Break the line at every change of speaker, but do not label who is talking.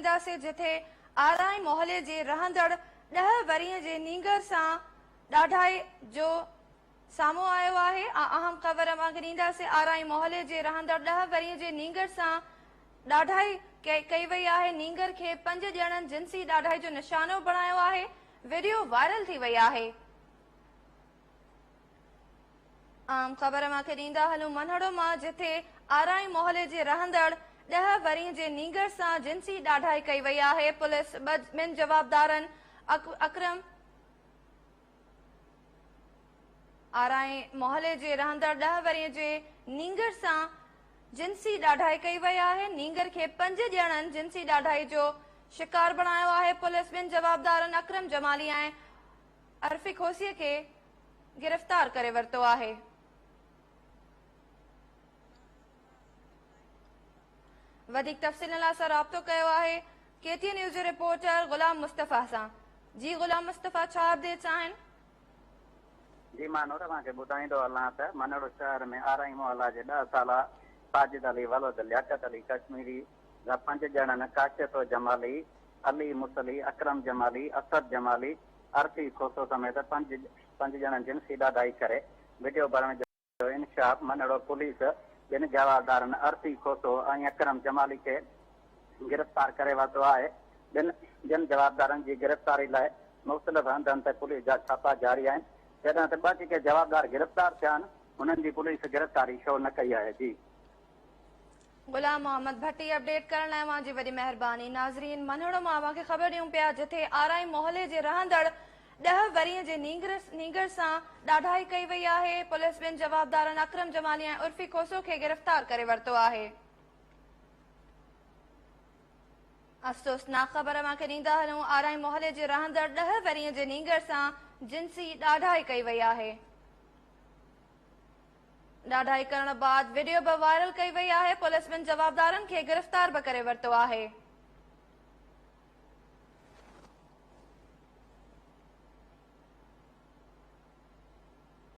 ڏينداسين جٿي آرائين محلي جي رهندڙ ڏهه ورهين جي نينگر سان ڏاڍائي جو سامهون آيو آهي. اهم خبر اوهان کي ڏينداسين آرائين محلي جي رهندڙ ڏهه ورهين جي نينگر سان ڏاڍائي ڪئي وئي آهي، نينگر کي پنج ڄڻن جنسي ڏاڍائي جو نشانو بڻايو آهي، وڊيو وائرل ٿي وئي آهي. عام خبر اوهان کي ڏيندا هلون منهڙو مان جتي آرائين محلي جي رهندڙ ڏهه ورهين جي نينگر سان جنسي ڏاڍائي ڪئي وئي آهي، پوليس ٻن جوابدارن اڪرم آرائين محلي جي رهندڙ ڏهه ورهين جي نينگر سان جنسي ڏاڍائي ڪئي وئي آهي، نينگر کي پنج ڄڻن جنسي ڏاڍائي جو شڪار بڻايو آهي، پوليس ٻن جوابدارن اڪرم جمالي ۽ عرفي کوسي کي گرفتار ڪري ورتو آهي. وڌيڪ تفصيلن لاء اسان رابطو ڪيو آهي ڪي ٽي نيوز جي رپورٽر غلام مصطفيٰ سان. جي غلام مصطفيٰ ڇا اپڊيٽس آهن؟
جي مان نور اوهان کي ٻڌائيندو هلان ته منهڙو شهر ۾ آرائين محلا جي ڏهه سالا ساجد علي ولد لياقت علي ڪشميري جا پنج ڄڻن ڪاشف جمالي، علي مصلي، اڪرم جمالي، اسد جمالي، عرفي کوسو سميت پنج پنج ڄڻن جنسي ڏاڍائي ڪري وڊيو بڻڻ جو انڪشاف، منهڙو پوليس ٻن جوابدارن عرفي کوسو ۽ اڪرم جمالي کي گرفتار ڪري ورتو آهي، ٻن ٻين جوابدارن جي گرفتاري لاء مختلف هنڌن تي پوليس جا ڇاپا جاري آهن، جڏهن ته ٻه جيڪي جوابدار گرفتار ٿيا آهن انهن جي پوليس گرفتاري شو نه ڪئي آهي. جي.
غلام محمد ڀٽي اپڊيٽ ڪرڻ لاء اوهان جي وڏي مهرباني. ناظرين منهڙو مان اوهان کي خبر ڏيون پيا جٿي آرائين محلي جي رهندڙ ڏهه ورهين جي نينگر سان ڏاڍائي ڪئي وئي آهي پوليس ٻن جوابدارن اڪرم جمالي ۽ عرفي کوسو کي گرفتار ڪري ورتو آهي. افسوسناڪ خبر اوهان کي ڏيندا هلون آرائين محلي جي رهندڙ ڏهه ورهين جي نينگر سان جنسي ڏاڍائي ڪئي وئي آهي. ڏاڍائي ڪرڻ بعد وڊيو به وائرل ڪئي وئي آهي، پوليس ٻن جوابدارن کي گرفتار به ڪري ورتو آهي.